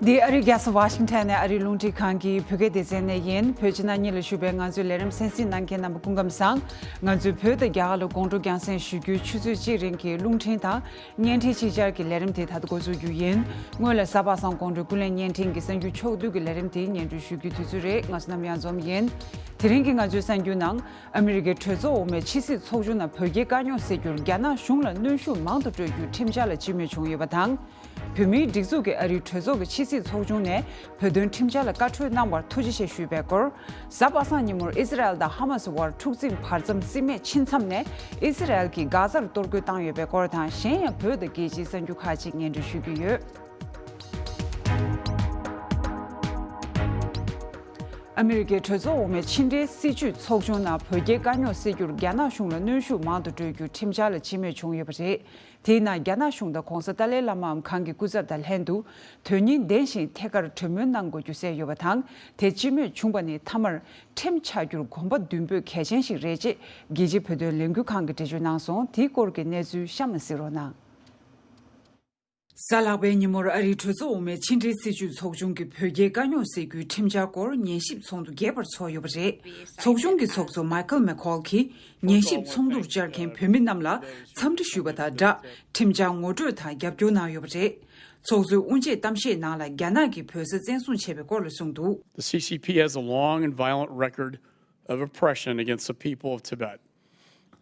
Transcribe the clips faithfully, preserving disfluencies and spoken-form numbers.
འདི་ཨ་རིའི་རྒྱལ་ས་ཝ་ཤིང་ཊོན་ནས་ཨ་རིའི་རླུང་འཕྲིན་ཁང་གི་བོད་སྐད་སྡེ་ཚན་ནས་ཡིན། བོད་ཕྱི་ནང་གཉིས་ལ་བཞུགས་པའི་ང་ཚོའི་ལས་རིམ་གསན་གཟིགས་གནང་མཁན་རྣམ་པ་སྐུ་ཁམས་བཟང་། ང་ཚོས་བོད་དང་རྒྱ་གར་ལ་དགོང་དྲོ་རྒྱང་སྲིང་ཞུ་རྒྱུའི་ཆུ་ཚོད་གཅིག་རིང་གི་རླུང་འཕྲིན་དང་བརྙན་འཕྲིན་ཕྱི་གྱར་གྱི་ལས་རིམ་དེ་ད་ལྟ་འགོ་འཛུགས་རྒྱུ་ཡིན། སྔོན་ལ་གཟའ་པ་སངས་དགོང་དྲོའི་ཀུན་གླེང་བརྙན་འཕྲིན་གྱི་གསར་འགྱུར་ཕྱོགས་བསྡུས་ཀྱི་ལས་རིམ་དེ་སྙན་སྒྲོན་ཞུ་རྒྱུའི་དུས་ཚོད་རེད། ང་ཚོ་ནམ་ཡང་འཛོམས་ཡིན། དེ་རིང་གི་ང་ཚོའི་གསར་འགྱུར་ནང་། ཨ་མི་རི་ཀའི་གྲོས་ཚོགས་འོག་མའི་ཕྱི་སྲིད་ཚོགས་ཆུང་ནང་བོད་རྒྱའི་དཀའ་རྙོག་སེལ་རྒྱུར་རྒྱ་ནག་གཞུང་ལ་གནོན་ཤུགས་མང་དུ་སྤྲོད་རྒྱུའི་ཁྲིམས་འཆར་ལ་སྤྱི་མོས་བྱུང་ཡོད་པ་དང་། བོད་མིའི་སྒྲིག་འཛུགས་ཀྱིས་ཨ་རིའི་གྲོས་ཚོགས་ཀྱི་ཕྱི་སྲིད་ཚོགས་ཆུང་ནས་བོད་དོན་ཁྲིམས་འཆར་ལ་བཀའ་འཁྲོལ་གནང་བར་ཐུགས་རྗེ་ཆེ་ཞུས་པའི་སྐོར། གཟའ་པ་སངས་ཉིན་མོར་ཨི་སི་རལ་དང་ཧ་མ་སི་དབར་འཁྲུག་འཛིང་བར་མཚམས་རྩིས་མེད་ཕྱིན་མཚམས་ནས་ཨི་སི་རལ་གྱིས་གྷ་ཛར་གཏོར་རྒོལ་བཏང་ཡོད་པའི་སྐོར་དང་། གཞན་ཡང་བོད་དང་རྒྱལ་སྤྱིའི་གསར་འགྱུར་ཁག་ཅིག་སྙན་སྒྲོན་ཞུ་རྒྱུ་ཡོད། ཨ་མི་རི་ཀའི་གྲོས་ཚོགས་འོག་མའི་ཕྱི་འབྲེལ་སྲིད་བྱུས་ཚོགས་ཆུང་ནང་བོད་རྒྱའི་དཀའ་རྙོག་སེལ་རྒྱུར་རྒྱ་ནག་གཞུང་ལ་གནོན་ཤུགས་མང་དུ་སྤྲོད་རྒྱུའི་ཁྲིམས་འཆར་ལ་སྤྱི་མོས་བྱུང་ཡོད་པ་རེད། དེའི་ནང་རྒྱ་ནག་གཞུང་དང་༸གོང་ས་ཏཱ་ལའི་བླ་མའམ་གང་གི་སྐུ་ཚབ་དང་ལྷན་དུ་དོན་སྙིང་ལྡན་ཞིང་ཐད་ཀར་གྲོས་མོལ་གནང་དགོས་རྒྱུ་གསལ་ཡོད་པ་དང་། དེ་སྤྱི་མོས་བྱུང་བ་ནི་མཐའ་མར་ཁྲིམས་འཆར་རྒྱུར་གོམ་པ་མདུན་སྤོས་གལ་ཆེན་ཞིག་རེད་ཅེས་རྒྱལ་སྤྱིའི་བོད་དོན་ལས་འགུལ་ཁང་གིས་འགྲེལ་བརྗོད་གནང་སོང་། དེའི་སྐོར་གྱི་གནས་ཚུལ་གཤམ་ལ་གཟིགས་རོགས་གནང་། གཟའ་ལྷག་པའི་ཉིན་མོར་ཨ་རིའི་གྲོས་ཚོགས་འོག་མའི་ཕྱི་འབྲེལ་སྲིད་བྱུས་ཚོགས་ཆུང་གིས་བོད་རྒྱའི་དཀའ་རྙོག་སེལ་རྒྱུའི་ཁྲིམས་འཆར་སྐོར་ཉན་ཞིབ་ཚོགས་འདུ་རྒྱས་པར་ཚོགས་ཡོད་པ་རེད། ཚོགས་ཆུང་གི་ཚོགས་གཙོ་མའི་ཁལ་མེ་ཁོལ་གྱིས་ཉན་ཞིབ་ཚོགས་འདུར་བཅར་མཁན་བོད་མི་རྣམས་ལ་འཚམས་འདྲི་ཞུས་པ་དང་སྦྲགས། ཁྲིམས་འཆར་ངོ་སྤྲོད་དང་རྒྱབ་སྐྱོར་གནང་ཡོད་པ་རེད། ཚོགས་གཙོའི་དབུ་འབྱེད་གཏམ་བཤད་ནང་ལ་རྒྱ་ནག་གིས་བོད་ས་བཙན་བཟུང་བྱས་པའི་སྐོར་ལ་གསུངས་འདུག། The C C P has a long and violent record of oppression against the people of Tibet.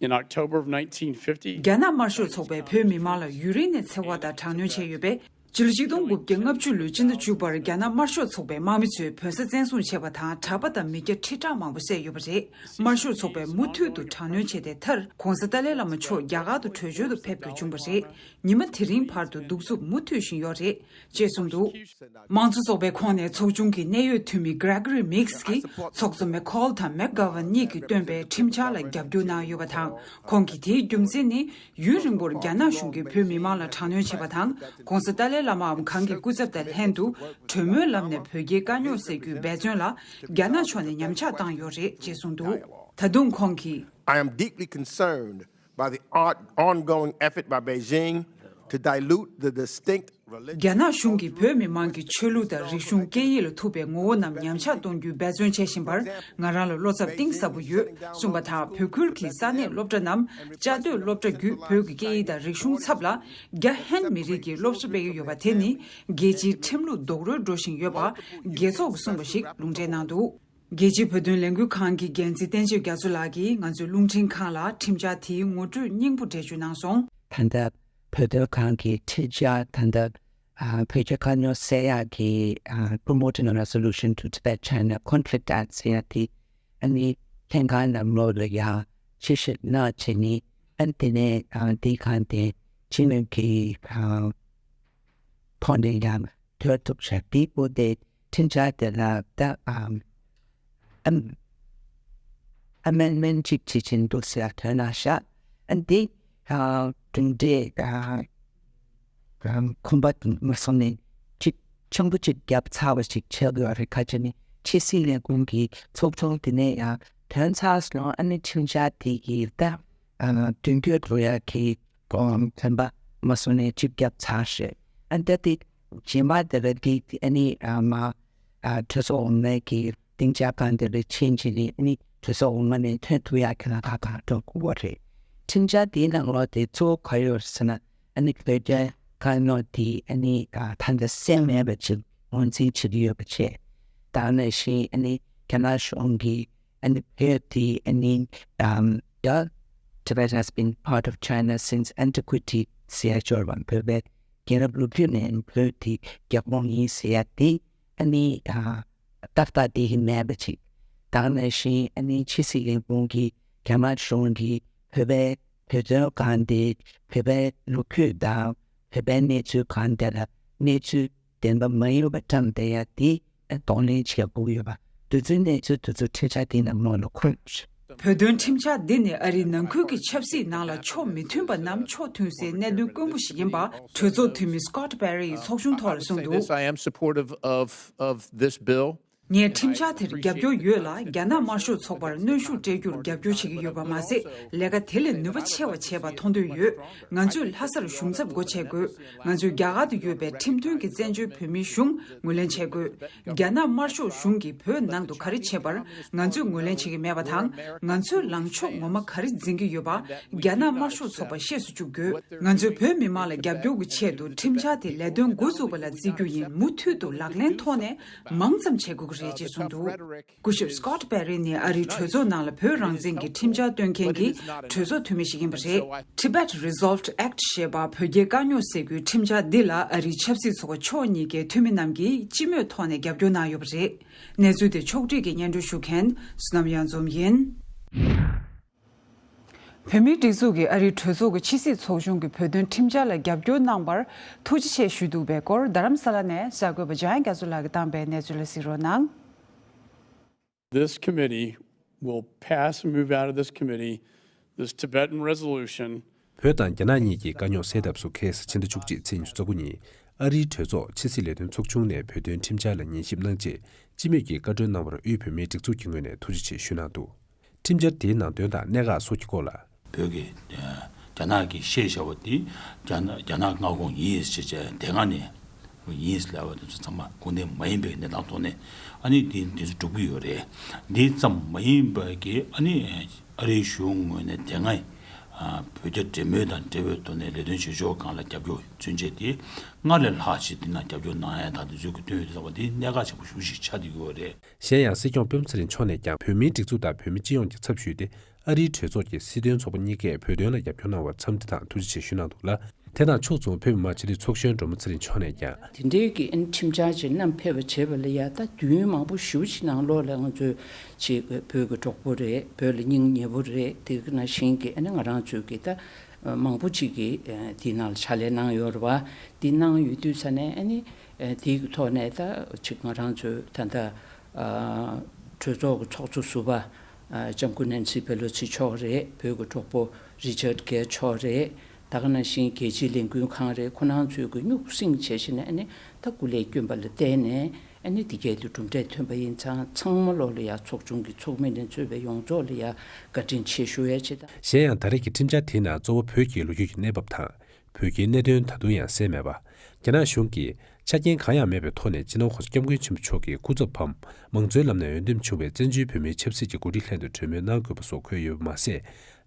In October of nineteen fifty, རྒྱ་ནག་དམར་ཤོག་ཚོགས་པས་བོད་མི་མང་ལ་ཡུན་རིང་ནས་འཚེ་བ་དང་དྲག་གནོན་བྱས་ཡོད་པས། སྤྱི་ལོ་ཆིག་སྟོང་དགུ་བརྒྱ་ལྔ་བཅུ་ལོའི་སྤྱི་ཟླ་བཅུ་པར་རྒྱ་ནག་དམར་ཤོག་ཚོགས་པའི་དམག་མི་ཚོས་བོད་ས་བཙན་བཟུང་བྱས་པ་དང་། གྲྭ་པ་དང་མི་སྐྱ་ཁྲི་ཕྲག་མང་པོ་བསད་ཡོད་པ་རེད། དམར་ཤོག་ཚོགས་པས་མུ་མཐུད་དུ་དྲག་གནོན་བྱས་ཏེ། མཐར་༸གོང་ས་ཏཱ་ལའི་བླ་མ་མཆོག་རྒྱ་གར་དུ་བྲོས་བྱོལ་དུ་ཕེབས་དགོས་བྱུང་བ་རེད། ཉི་མ་དེ་རིང་བར་དུ་གདུག་རྩུབ་མུ་མཐུད་བཞིན་ཡོད་རེད་ཅེས་གསུངས་འདུག། དམངས་གཙོ་ཚོགས་པའི་ཁོངས་ནས་ཚོགས་ཆུང་གི་གནད་ཡོད་འཐུས་མི་Gregory Meeks གྱིས་ཚོགས་གཙོ་མེ་ཁོལ་དང་མེག་གྷ་ཝན་གཉིས་ཀྱིས་བཏོན་པའི་ཁྲིམས་འཆར་ལ་རྒྱབ་སྐྱོར་གནང་ཡོད་པ་དང་། ཁོང་གིས་དེའི་རྒྱུ་མཚན་ནི། ཡུན་རིང་པོར་རྒྱ་ནག་གཞུང་གིས་བོད་མི་མང་ལ་དྲག་གནོན་བྱས་པ་དང་། ༸གོང་ས་ཏཱ་ལའི་བླ་མའམ་གང་གི་སྐུ་ཚབ་དང་ལྷན་དུ་གྲོས་མོལ་ལམ་ནས་བོད་རྒྱའི་དཀའ་རྙོག་སེལ་རྒྱུའི་འབད་བརྩོན་ལ་རྒྱ་ནག་ཕྱོགས་ནས་ཉམས་ཆག་བཏང་ཡོད་རེད་ཅེས་གསུངས་འདུག། ད་དུང་ཁོང་གིས། I am deeply concerned by the on- ongoing effort by Beijing to dilute the distinct religious རྒྱ་ནག་གཞུང་གིས་བོད་མི་མང་གི་ཆོས་ལུགས་དང་རིག་གཞུང་སྐད་ཡིག་ལ་ཐུག་པའི་ངོ་བོ་རྣམས་ཉམས་ཆག་གཏོང་རྒྱུའི་འབད་བརྩོན་བྱེད་བཞིན་པར་ང་རང་ལ་བློ་འཚབ་གཏིང་ཟབ་པོ་ཡོད་གསུངས་པ་དང་། བོད་ཁུལ་གྱི་ས་གནས་སློབ་གྲྭ་རྣམས་བཅའ་སྡོད་སློབ་གྲྭ་བརྒྱུད་བོད་ཀྱི་སྐད་ཡིག་དང་རིག་གཞུང་ཚབ་ལ་རྒྱ་ཧན་མི་རིགས་ཀྱི་སློབ་གསོ་སྤེལ་གྱི་ཡོད་པ་དེ་ནི་རྒྱལ་སྤྱིའི་ཁྲིམས་ལུགས་རྡོག་རོལ་འགྲོ་བཞིན་ཡོད་པ་དགེ་ཚོགས་ཀྱིས་གསུངས་པ་ཞིག་ལུང་འདྲེན་གནང་འདུག། རྒྱལ་སྤྱིའི་བོད་དོན་ལས་འགུལ་ཁང་གི་འགན་འཛིན་བསྟན་ཆོས་རྒྱ་མཚོ་ལགས་ཀྱིས་ང་ཚོའི་རླུང་འཕྲིན་ཁང་ལ་ཁྲིམས་འཆར་དེའི་ངོ་སྤྲོད་སྙིང་པོ་འགྲེལ་བརྗོད་གནང་སོང་། ད་ལྟ་བོད་དོན་ཁང་གི་ཁྲིམས་འཆར་ད་ལྟ་ཨ་བོད་རྒྱ་དཀའ་རྙོག་སེལ་ཡག་གི་ཨ་Promoting a Resolution to Tibet-China Conflict Act ཟེར་ཡག་དེ་ཨ་ནི་ལྷན་ཁང་ནང་ལོགས་ལ་ཡང་ཕྱིར་བཤེར་གནང་བྱས་ནས། ཨ་ནི་དེ་ནས་ཨ་དེའི་ཁང་དེ་སྤྱི་མོས་ཀྱི་ཨ་ཐོག་ནས་ཡང་ཐོན་ཐུབ་ཤག་དེའི་སྐོར་དེ་ཁྲིམས་འཆར་དེ་ལ་ད་ཨམ་ཨམ་Amendment གཅིག་བྱེད་ཀྱིན་འདུག་ཟེར་ཐོན་གནང་ཤག་ཨ་ནི་དེ་ཨ་གྲུབ་འབྲས་ཨ་ཨམ་ཁོམ་པ་མ་སོང་ནས་གཅིག་ཆེན་པོ་གཅིག་བརྒྱབ་ཚར་བ་ཞིག་ཆགས་ཡོད་རེད། ཁ་ཅིག་ནི་ཕྱི་སྲིད་ལས་ཁུངས་ཀྱི་ཚོགས་ཆུང་དེ་ནས་ཡང་ཐོན་ཚར་སོང་། ཨ་ནི་ཁྲིམས་འཆར་དེ་གི་ད་ཨ་མདུན་སྐྱོད་འགྲོ་ཡག་གི་ཐོན་པ་མ་སོང་ནས་གཅིག་བརྒྱབ་ཚར་ཤག་ཨ་ནི་ད་དེ་རྗེས་མ་དེ་ལ་དེ་ཨ་ནི་ཨ་མ་ཨ་གྲོས་ཚོགས་འོག་མའི་གི་སྡིངས་ཆ་སྒང་དེ་ལ་ཕྱིན་བྱས་ནས་ཨ་ནི་གྲོས་ཚོགས་འོག་མ་ནས་ཐོན་ཐུབ་ཡག་གི་ལམ་ཁ་གང་འགྲོ་དགོས་པ་རེད། ཁྲིམས་འཆར་དེའི་ནང་ལོགས་དེ་གཙོ་བོ་ག་ཡོད་ཟེར་ན། ཨ་ནི་བོད་རྒྱའི་དཀའ་རྙོག་དེ་ཨ་ནི་ཨ་ད་ལྟ་སེལ་མེད་པ་ཅིག་ངོས་འཛིན་བྱེད་ཀྱི་ཡོད་པ་བྱས། ད་ནང་བཞིན་ཨ་ནི་རྒྱ་ནག་གཞུང་གིས་ཨ་ནི་བོད་དེ་ཨ་ནི་ཨམ་ད་Tibet has been part of China since antiquity ཟེར་ཡག་ཅིག་ཡོད་རེད་པ། བོད་པའི་རྒྱལ་རབས་ལོ་རྒྱུས་ནས་བོད་དེ་རྒྱ་ཁོངས་ཡིན་ཟེར་ཡག་དེ་ཨ་ནི་ཨ་ཏག་ཏག་དེ་ཡིན་མེད་པ་ཅིག་ད་ནང་བཞིན་ཨ་ནི་ཕྱི་སྲིད་ལས་ཁུངས་ཀྱིས་རྒྱ་ནག་གཞུང་གིས་བོད་པའི་བོད་དོན་སྒང་དེ་བོད་པའི་ལོ་རྒྱུས་དང་བོད་པའི་གནས་ཚུལ་སྒང་དེ་ལ་གནས་ཚུལ་བདེན་པ་མ་ཡིན་པ་བཀྲམ་བསྡད་ཡག་དེ་གདོང་ལེན་བྱེད་དགོས་ཡོད་པ། དེ་ཚོའི་གནས་ཚུལ་དེ་ཚོ་ཁྲིམས་འཆར་དེའི་ནང་ལོགས་ལ་འཁོད་ཡོད། བོད་དོན་ཁྲིམས་འཆར་འདི་ནི་ཨ་རིའི་ནང་ཁུལ་གྱི་ཆབ་སྲིད་ནང་ལ་ཕྱོགས་མི་མཐུན་པ་རྣམས་ཕྱོགས་མཐུན་སའི་གནད་དོན་དཀོན་པོ་ཞིག་ཡིན་པ་གྲོས་ཚོགས་འཐུས་མི་Scott Perry ཡིས་ཚོགས་ཆུང་ཐོག་ལ་གསུངས་འདུག། This, I am supportive of, of this bill. ངས་ཁྲིམས་འཆར་དེར་རྒྱབ་སྐྱོར་ཡོད་ལ། རྒྱ་ནག་དམར་ཤོག་ཚོགས་པར་གནོན་ཤུགས་སྤྲད་རྒྱུར་རྒྱབ་སྐྱོར་བྱེད་ཀྱི་ཡོད་པ་མ་ཟད། ལས་ཀ་དེ་ལས་ནུས་པ་ཆེ་བ་བྱས་པ་མཐོང་འདོད་ཡོད། ང་ཚོས་ལྷ་སར་གཞུང་ཚབ་སྒོ་ཕྱེ་དགོས། ང་ཚོས་རྒྱ་གར་དུ་ཡོད་པའི་ཁྲིམས་མཐུན་གྱི་བཙན་བྱོལ་བོད་མིའི་གཞུང་ངོས་ལེན་བྱེད་དགོས། རྒྱ་ནག་དམར་ཤོག་གཞུང་གིས་བོད་ནང་དུ་ག་རེ་བྱེད་པར་ང་ཚོས་ངོས་ལེན་བྱེད་ཀྱི་མེད་པ་དང་། ང་ཚོའི་ལངས་ཕྱོགས་ངོ་མ་ག་རེ་འཛིན་གྱི་ཡོད་པ་རྒྱ་ནག་དམར་ཤོག་ཚོགས་པ་ཤེས་སུ་བཅུག་དགོས། ང་ཚོས་བོད་མི་མང་ལ་རྒྱབ་སྐྱོར་གྱི་ཆེད་དུ་ཁྲིམས་འཆར་དེ་ལས་དོན་འགོ་བཙུགས་པ་ལ་བརྩི་རྒྱུ་ཡིན། མུ་མཐུད་དུ་ལག་ལེན་ཐོག་ནས་མང་ཙམ་བྱེད་དགོས་ཀྱི་རེད་ཅེས་གསུངས་འདུག། སྐུ་ཞབས་Scott Perry ནི་ཨ་རིའི་གྲོས་ཚོགས་ནང་ལ་བོད་རང་བཙན་གྱི་ཁྲིམས་འཆར་འདོན་མཁན་གྱི་གྲོས་ཚོགས་འཐུས་མི་ཞིག་ཡིན་པ་རེད། Tibet Resolved Act ཞེས་པ་བོད་རྒྱའི་དཀའ་རྙོག་སེལ་རྒྱུའི་ཁྲིམས་འཆར་འདི་ལ་ཨ་རིའི་ཆབ་སྲིད་ཚོགས་པ་ཕྱོགས་གཉིས་ཀའི་འཐུས་མི་རྣམས་ཀྱིས་སྤྱི་མོས་ཐོག་ནས་རྒྱབ་སྐྱོར་གནང་ཡོད་པ་རེད། གནས་ཚུལ་དེ་ཕྱོགས་བསྒྲིགས་ཀྱིས་སྙན་སྒྲོན་ཞུ་མཁན་བསོད་ནམས་གཡང་འཛོམས་ཡིན། བོད་མིའི་སྒྲིག་འཛུགས་ཀྱིས་ཨ་རིའི་གྲོས་ཚོགས་ཀྱི་ཕྱི་སྲིད་ཚོགས་ཆུང་གི་བོད་དོན་ཁྲིམས་འཆར་ལ་རྒྱབ་སྐྱོར་གནང་བར་ཐུགས་རྗེ་ཆེ་ཞུས་འདུག་པའི་སྐོར་རྡ་རམ་ས་ལ་ནས་གསར་འགོད་པ་འཇམ་དབྱངས་རྒྱ་མཚོ་ལགས་ཀྱིས་བཏང་པའི་གནས་ཚུལ་ལ་གཟིགས་རོགས་གནང་། This committee will pass and move out of this committee this Tibetan resolution. བོད་དང་རྒྱ་ནག་གཉིས་ཀྱི་དཀའ་རྙོག་སེལ་ཐབས་སུ་ཁ་སང་ཕྱི་ཟླ་བཅུ་གཅིག་ཚེས་ཉི་ཤུ་རྩ་དགུ་ཉིན་ཨ་རིའི་གྲོས་ཚོགས་ཕྱི་སྲིད་ལས་དོན་ཚོགས་ཆུང་ནས་བོད་དོན་ཁྲིམས་འཆར་ལ་ཉན་ཞིབ་གནང་ཆེད་སྤྱི་མོས་ཀྱིས་བཀའ་འཁྲོལ་གནང་བར་དབུས་བོད་མིའི་སྒྲིག་འཛུགས་ཀྱི་ངོས་ནས་ཐུགས་རྗེ་ཆེ་ཞུས་གནང་འདུག། ཁྲིམས་འཆར་དེའི་ནང་དོན་དང་གནད་འགག་སོགས་ཀྱི་སྐོར་ལ། བོད་ཀྱི་རྒྱ་ནག་གིས་བཤད་བཞག་པ་དེ་རྒྱ་ནག་རྒྱ་ནག་མངའ་ཁོངས་ཡིན་ཞེས་བྱས་དེ་སྒང་ནས་ཡིན་ལབ་པ་དེ་ཚོ་ཚང་མ་ཁུངས་ལྡན་མ་ཡིན་པའི་གནས་སྟངས་ཐོག་ནས། ཨ་ནི་དེ་དེ་ཚོ་སྒྲུབ་ཀྱི་ཡོད་རེད། འདི་ཙམ་མ་ཡིན་པ་གི་ཨ་ནི་ཨ་རིའི་གཞུང་ངོས་ནས་དེ་སྔ་བོད་རྒྱ་འབྲེལ་མོལ་དང་འབྲེལ་བའི་ཐོག་ནས་ལས་དོན་བྱེད་ཕྱོགས་སྒང་ལ་རྒྱབ་སྐྱོར་མཚོན་ཆེད་དེ་སྔར་ལས་ལྷག་ཅིག་དེ་ན་རྒྱབ་སྐྱོར་གནང་ཡ་དང་དེ་ཚོའི་གི་དོན་ཡོད་དེ་ལབ་པ་དེ་གནད་འགག་ཆེན་པོ་ཞེ་པོ་ཞིག་ཆགས་བསྡད་ཡོད་རེད། གཞན་ཡང་སྲིད་སྐྱོང་སྤེན་པ་ཚེ་རིང་མཆོག་ནས་ཀྱང་བོད་མིའི་སྒྲིག་འཛུགས་དང་བོད་མི་སྤྱི་ཡོངས་ཀྱི་ཚབ་ཞུས་ཏེ། ཨ་རིའི་གྲོས་ཚོགས་ཀྱི་སྲིད་དོན་ཚོགས་པ་གཉིས་ཀས་བོད་དོན་ལ་རྒྱབ་སྐྱོར་གནང་བར་འཚམས་འདྲི་དང་ཐུགས་རྗེ་ཆེ་ཞུས་གནང་འདུག་ལ། དེ་དང་ཕྱོགས་མཚུངས་བོད་མི་མང་སྤྱི་འཐུས་ཚོགས་གཞོན་སྒྲོལ་མ་ཚེ་རིང་མཆོག་ནས་ཀྱང་། དེ་འབྲེལ་གྱི་ཨ་ནི་ཁྲིམས་འཆར་ཅིག་བསྣམས་ཕེབས་པ་བྱེད་པ་ལ་ཡ་ད་དུས་ཡུན་མང་པོ་ཞེ་པོ་ཅིག་ནང་ལོགས་ལ་ང་ཚོས་ཅིག་བོད་ཀྱི་གྲོགས་པོ་རེད། བོད་ལ་སྙིང་ཉེ་བོ་རེད། དེ་ག་ནང་བཞིན་གྱི་ཨ་ནི་ང་རང་ཚོས་ཀྱི་ད་མང་པོ་ཅིག་གིས་དེའི་ནང་ལ་ཕྱག་ལས་གནང་ཡོད་རེད་བ། དེ་གནང་ཡོད་དུས་ཙ་ནས་ཨ་ནི་དེའི་ཐོག་ནས་ད་ཅིག་ང་རང་ཚོས་ད་ལྟ་གྲོས་ཚོགས་ཀྱི་ཚོགས་གཙོ་ཟུར་པ། ལྕམ་སྐུ་ནན་སི་པེ་ལོ་སི་མཆོག་རེད། བོད་ཀྱི་གྲོགས་པོ་རི་ཅར་གྷེ་མཆོག་རེད། ད་ག་ནང་བཞིན་རྒྱལ་སྤྱིའི་ལས་འགུལ་ཁང་རེད། ཁོ་རང་ཚོས་ཀྱི་སྙུག་སེང་བྱས་བྱས་ནས་ཨ་ནི་ད་སྐུ་ལས་བསྐྱོན་པ་ལ་བརྟེན་ནས་ཨ་ནི་དེ་གའི་དུ་གྲུབ་འབྲས་ཐོན་པ་ཡིན་ཙང་ཚང་མ་ལོག་ལ་ཡ་ཚོགས་ཆུང་གི་ཚོགས་མི་ནས་གཙོས་པའི་ཡོངས་རྫོགས་ལ་ཡ་བཀའ་དྲིན་ཆེ་ཞུ་ཡ་ཆེད་དང་། གཞན་ཡང་ད་རེས་ཀྱི་ཁྲིམས་འཆར་དེའི་ནང་གཙོ་བོ་བོད་ཀྱི་ལོ་རྒྱུས་ཀྱི་གནས་བབ་དང་། བོད་ཀྱི་གནད་དོན་ད་དུང་ཡང་སེལ་མེད་པ། རྒྱ་ནག་གཞུང་གིས་ཆ་རྐྱེན་གང་ཡང་མེད་པའི་ཐོག་ནས་སྤྱི་ནོར་༸གོང་ས་༸སྐྱབས་མགོན་ཆེན་པོ་མཆོག་གི་སྐུ་ཚབ་བམ་མང་གཙོའི་ལམ་ནས་འོས་འདེམས་བྱུང་བའི་བཙན་བྱོལ་བོད་མིའི་ཆབ་སྲིད་ཀྱི་འགོ་ཁྲིད་ལྷན་དུ་གྲོས་མོལ་གནང་དགོས་པ་སོགས་འཁོད་ཡོད་པ་མ་ཟད།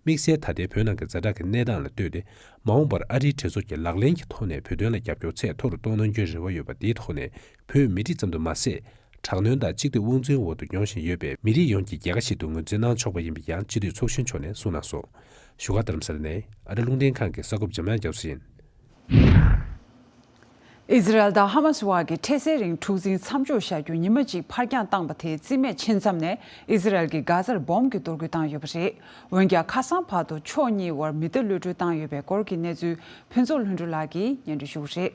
དམིགས་བསལ་ད་ལྟའི་བོད་ནང་གི་ཛ་དྲག་གི་གནས་སྟངས་ལ་ལྟོས་ཏེ། མ་འོངས་པར་ཨ་རིའི་གྲོས་ཚོགས་ཀྱིས་ལག་ལེན་གྱི་ཐོག་ནས་བོད་དོན་ལ་རྒྱབ་སྐྱོར་ཚད་མཐོ་རུ་གཏོང་གནང་རྒྱུའི་རེ་བ་ཡོད་པ་དེའི་ཐོག་ནས། བོད་མི་རིགས་ཙམ་དུ་མ་ཟད། དྲག་གནོན་དང་གཅིག་སྡུད་དབང་འཛིན་འོག་ཏུ་མྱོང་བཞིན་ཡོད་པའི་མི་རིགས་ཡོངས་ཀྱི་རྒྱལ་ཁ་ཞིག་ཏུ་ངོས་འཛིན་གནང་ཆོག་པ་ཡིན་པ་ཡང་སྤྱི་འཐུས་ཚོགས་གཞོན་མཆོག་ནས་གསུངས་གནང་སོང་། བཞུགས་སྒར་རྡ་རམ་ས་ལ་ནས་ཨ་རི་རླུང་ལྡན་ཁང་གི་གསར་འགོད་པ་འཇམ་དབྱངས་རྒྱ་མཚོ་ཡིན། ཨི་ཟི་རལ་དང་ཧ་མ་སི་དབར་གྱི་འཕྲལ་སེལ་རིང་འཁྲུག་འཛིང་མཚམས་འཇོག་བྱ་རྒྱུ་ཉི་མ་གཅིག་ཕར་འགྱངས་བཏང་པ་དེ་རྩིས་མེད་ཕྱིན་མཚམས་ནས་ཨི་ཟི་རལ་གྱིས་གྷ་ཟར་འབོམ་གྱིས་གཏོར་རྒོལ་བཏང་ཡོད་པ་རེད། འོན་ཀྱང་ཁ་སང་བར་དུ་ཕྱོགས་གཉིས་དབར་མེ་མདའ་གློད་གྲོལ་བཏང་ཡོད་པའི་སྐོར་གྱི་གནས་ཚུལ་ཕུན་ཚོགས་ལྷུན་གྲུབ་ལགས་ཀྱིས་སྙན་སྒྲོན་ཞུ་གི་རེད།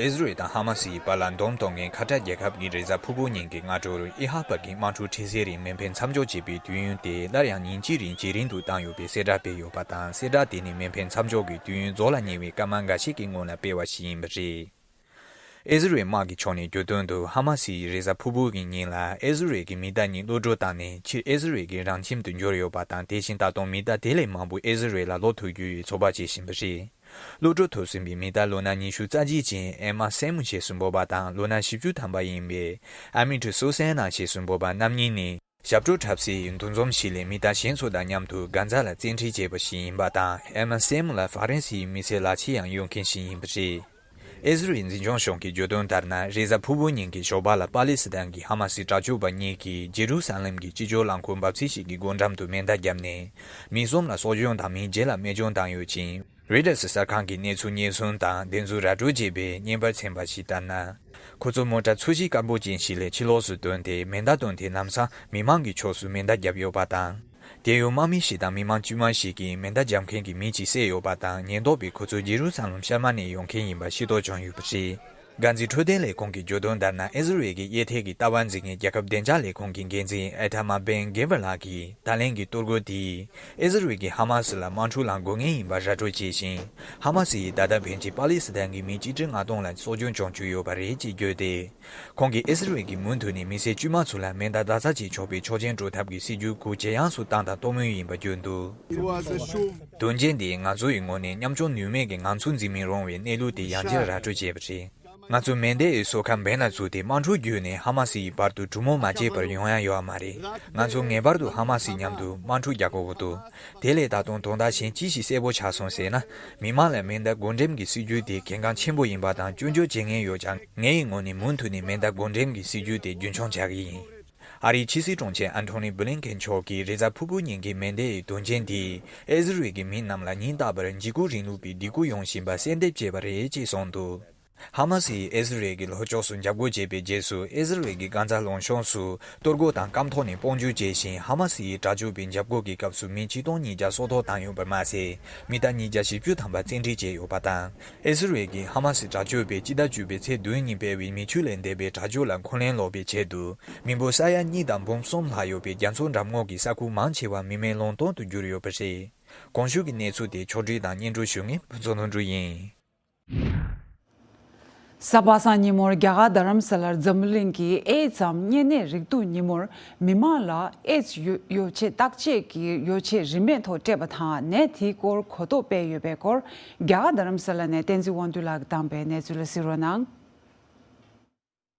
ཨི་ཟི་རལ་དང་ཧ་མ་སི་ཡི་བར་ལ་འདུམ་གཏོང་མཁན་ཁ་ཐག་རྒྱལ་ཁབ་ཀྱི་རེས་གཟའ་ཕུར་བུ་ཉིན་གྱི་སྔ་དྲོར་ཨི་ཧ་པ་གི་དམག་འཁྲུག་འཕྲལ་སེལ་རིང་མེ་འཕེན་མཚམས་འཇོག་བྱེད་པའི་དུས་ཡུན་དེ་སླར་ཡང་ཉིན་གཅིག་རིང་ཇེ་རིང་དུ་བཏང་ཡོད་པའི་གསལ་བསྒྲགས་སྤེལ་ཡོད་པ་དང་། གསལ་བསྒྲགས་དེ་ནི་མེ་འཕེན་མཚམས་འཇོག་གི་དུས་ཡུན་རྫོགས་ལ་ཉེ་བའི་སྐར་མ་འགའ་ཤས་ཀྱི་སྔོན་ལ་སྤེལ་བ་ཞིག་ཡིན་པ་རེད། ཨི་ཟི་རལ་དམག་གི་ཕྱོགས་ནས་བརྗོད་དོན་དུ། ཧ་མ་སི་ཡིས་རེས་གཟའ་ཕུར་བུ་གི་ཉིན་ལ་ཨི་ཟི་རལ་གྱི་མེ་མདའ་གཉིས་གློད་གྲོལ་བཏང་ནས་ཕྱིར་ཨི་ཟི་རལ་གྱི་རང་ཁྱིམ་དུ་འབྱོར་ཡོད་པ་དང་། དེ་བཞིན་ད་དུང་མེ་མདའ་དེ་ལས་མང་པོ་ཨི་ཟི་རལ་ལ་གློད་ཐུབ་རྒྱུ་ཡི་ཚོད་དཔག་བྱེད་བཞིན་པ་རེད། གློད་གྲོལ་ཐུབ་ཟིན་པའི་མི་ད་ལོ་ན་ཉི་ཤུ་རྩ་གཅིག་ཅན་ཨེ་མ་སེ་མུ་ཞེས་གསུངས་པ་དང་། ལོ་ན་བཞི་བཅུ་ཐམ་པ་ཡིན་པའི་ཨ་མི་ཏུ་སོ་སེ་ན་ཞེས་གསུངས་པ་རྣམ་གཉིས་ནི། ཞབས་བྲོ་འཁྲབ་སའི་འདུ་འཛོམས་ཤིག་ལས་མི་ད་གཞན་ཚོ་དང་མཉམ་དུ་གྷ་ཛ་ལ་བཙན་ཁྲིད་བྱས་པ་ཞིག་ཡིན་པ་དང་། ཨེ་མ་སེ་མུ་ལ་ཧྥ་རན་སིའི་མི་སེར་ལག་ཆས་ཡང་གཡོག་མཁན་ཞིག་ཡིན་པ་རེད། ཨི་ཟི་རལ་འཛིན་སྐྱོང་གཞུང་གིས་བརྗོད་དོན་ལྟར་ན། རེས་གཟའ་ཕུར་བུ་ཉིན་གྱི་ཞོགས་པ་ལ་པ་ལི་སི་ཐན་གྱི་ཧ་མ་སི་དྲག་སྤྱོད་པ་གཉིས་ཀྱིས་ཇེ་རུ་ས་ལེམ་གྱི་སྤྱི་སྤྱོད་རླངས་འཁོར་འབབ་ཚིགས་ཤིག་གི་སྒོ་འགྲམ་དུ་མེ་མདའ་བརྒྱབ་ནས། མི་གསུམ་ལ་སྲོག་སྐྱོན་དང་མི་བརྒྱད་ལ་རྨས་སྐྱོན་བཏང་ཡོད་ཅིང་། རོའི་ཊར་སི་གསར་ཁང་གིས་གནས་ཚུལ་རྙེད་སོང་དང་དེ་ཚོ་ར་སྤྲོད་བྱས་པའི་བརྙན་པར་མཚོན་པ་ཞིག་ལྟར་ན། ཁོ་ཚོ་མོ་ཊ་ཚོས་གཞི་སྐམ་པོ་ཅན་ཞིག་ལས་ཕྱི་ལོགས་སུ་ཐོན་ཏེ། མེ་མདའ་བཏོན་ཏེ་ལམ་སང་མི་མང་གི་ཕྱོགས་སུ་མེ་མདའ་བརྒྱབ་ཡོད་པ་དང་། དེ་ཡང་དམག་མི་ཞིག་དང་མི་མང་དཀྱུས་མ་ཞིག་གིས་མེ་མདའ་བརྒྱབ་མཁན་གྱི་མི་གཅིག་བསད་ཡོད་པ་དང་། ཉེན་རྟོག་པས་ཁོ་ཚོ་ཇེ་རུ་ས་ལེམ་ཤར་མ་ནས་ཡོང་མཁན་ཡིན་པ་ཤེས་རྟོགས་བྱུང་ཡོད་པ་རེད། སྒང་འཛིན་འཕྲོད་བསྟེན་ལས་ཁུངས་ཀྱི་བརྗོད་དོན་ལྟར་ན། ཨི་ཟི་རེལ་གྱི་དབྱེ་ཐལ་གྱི་ལྟ་བ་འཛིན་མཁན་རྒྱལ་ཁབ་བདེ་འཇགས་ལས་ཁུངས་ཀྱི་འགན་འཛིན་ཨེ་ཐ་མ་བྷེན་གྷེ་ཝར་ལགས་ཀྱིས། ད་ལན་གྱི་གཏོར་རྒོལ་དེས་ཨི་ཟི་རེལ་གྱིས་ཧ་མ་སི་ལ་དམག་འཁྲུག་ལངས་དགོས་ངེས་ཡིན་པ་ར་སྤྲོད་བྱས་ཤིང་། ཧ་མ་སི་ཡིས་ད་ལྟ་ཕན་ཆད་པ་ལི་སི་ཐན་གྱི་མི་གཅིག་ཁྲི་ལྔ་སྟོང་ལ་སྲོག་སྐྱོན་བྱུང་བཅུག་ཡོད་པ་རེད་ཅེས་བརྗོད་དེ། ཁོང་གིས་ཨི་ཟི་རེལ་གྱིས་མུ་མཐུད་ནས་མི་སེར་དཀྱུས་མ་ཚོ་ལ་མེ་མདའ་རྡ་ས་ཆེ་ཆོག་པའི་ཆོག་མཆན་སྤྲོད་ཐབས་ཀྱི་སྲིད་ཇུས་སྐོར་ཇེ་ཡངས་སུ་བཏང་དང་གཏོང་མུས་ཡིན་པ་བརྗོད་འདུག་དོན་རྐྱེན་འདིས་ང་ཚོ་ཡི་ངོས་ནས་མཉམ་སྐྱོང་ནུས་མེད་ཀྱི་ངང་ཚུལ་འཛིན་མི་རུང་བའི་གནས་ལུགས་དེ་ཡང་བསྐྱར་ར་སྤྲོད་བྱས་པ་རེད། ང་ཚོ་མེ་མདའི་སོ་ཁ་འབེན་ལ་བཙུགས་ཏེ་དམག་འཁྲུག་བརྒྱུད་ནས་ཧ་མ་སི་ཡི་བར་དུ་གྲུ་མོ་མ་བརྗེད་པར་ཡོང་ཡ་ཡོད་མ་རེད། ང་ཚོ་ངེས་པར་དུ་ཧ་མ་སིའི་མཉམ་དུ་དམག་འཁྲུག་རྒྱག་དགོས་ཀྱི་འདུག་དེ་ལས་ད་དུང་དོན་དག་གཞན་ཅི་ཞིག་གསལ་པོ་ཆགས་སོང་ཟེར་ན། མི་མང་ལ་མེ་མདའ་བགོ་འགྲེམས་ཀྱི་སྲིད་ཇུས་དེ་གལ་འགངས་ཆེན་པོ་ཡིན་པ་དང་སྐྱོན་བརྗོད་བྱེད་མཁན་ཡོད་ཀྱང་། ངེད་ཡི་ངོས་ནས་མུ་མཐུད་ནས་མེ་མདའ་བགོ་འགྲེམས་ཀྱི་སྲིད་ཇུས་དེ་རྒྱུན་འཁྱོངས་བྱ་གི་ཡིན། ཨ་རིའི་ཕྱི་སྲིད་དྲུང་ཆེ་ཨན་ཐོ་ནི་བྷི་ལིན་ཀེན་མཆོག་གིས་རེས་གཟའ་ཕུར་བུ་ཉིན་གྱི་མེ་མདའི་དོན་རྐྱེན་དེས་ཨི་ཟི་རེལ་གྱི་མི་རྣམས་ལ་ཉིན་རྟག་པར་འཇིགས་སྐུལ་རིང་ལུགས་པའི་སྡིགས་སྐུལ་ཡོང་བཞིན་པ་གསལ་འདེབས་བྱས་པ་རེད་ཅེས་གསུངས་འདུག་ཧ་མ་སི་ཡིས་ཨི་ཟི་རེལ་གྱི་ལྷོ་ཕྱོགས་སུ་འཇབ་རྒོལ་བྱས་པའི་རྗེས་སུ། ཨི་ཟི་རེལ་གྱི་གྷ་ཛ་ལུང་གཤོང་སུ་གཏོར་རྒོལ་དང་རྐང་ཐང་ནས་དཔུང་འཇུག་བྱས་ཤིང་། ཧ་མ་སི་ཡིས་དྲག་སྤྱོད་པའི་འཇབ་རྒོལ་གྱི་སྐབས་སུ་མི་ཆིག་སྟོང་ཉིས་བརྒྱ་སྲོག་ཐོག་བཏང་ཡོད་པར་མ་ཟད། མི་གྲངས་ཉིས་བརྒྱ་བཞི་བཅུ་ཐམ་པ་བཙན་ཁྲིད་བྱས་ཡོད་པ་དང་། ཨི་ཟི་རེལ་གྱིས་ཧ་མ་སི་དྲག་སྤྱོད་པས་སྤྱི་ཟླ་བཅུ་པའི་ཚེས་བདུན་ཉིན་སྤེལ་བའི་མི་ཆོས་ལས་འདས་པའི་དྲག་སྤྱོད་ལ་འཁོན་ལན་སློག་པའི་ཆེད་དུ། མི་འབོར་ས་ཡ་གཉིས་དང་འབུམ་གསུམ་ལྷག་ཡོད་པའི་རྒྱ་མཚོ་འགྲམ་ངོགས་ཀྱི་ས་ཁུལ་མང་ཆེ་བ་མི་མེད་ལུང་སྟོང་དུ་གྱུར་ཡོད་པ་རེད། གོང་ཞུས་ཀྱི་གནས་ཚུལ་དེ་ཕྱོགས་སྒྲིག་དང་སྙན་སྒྲོན་ཞུ་མཁན་ཕུན་ཚོགས་ལྷུན་གྲུབ་ཡིན། གཟའ་པ་སངས་ཉིན་མོར་རྒྱ་གར་རྡ་རམ་ས་ལར་འཛམ་བུ་གླིང་གི་ཨེ་ཙམ་གཉན་ནད་རེག་དུག་ཉིན་མོར་མི་མང་ལ་ཨེ་ཙི་ཡོ་ཡོ་བྱད་བརྟག་དཔྱད་ཀྱི་ཡོ་བྱད་རིན་མེད་ཐོག་སྤྲད་པ་དང་ནད་དེའི་སྐོར་གོ་རྟོགས་སྤེལ་ཡོད་པའི་སྐོར་རྒྱ་གར་རྡ་རམ་ས་ལ་ནས་བསྟན་འཛིན་དབང་འདུས་ལགས་ཀྱིས་བཏང་པའི་གནས་ཚུལ་ལ་གཟིགས་རོགས་གནང་།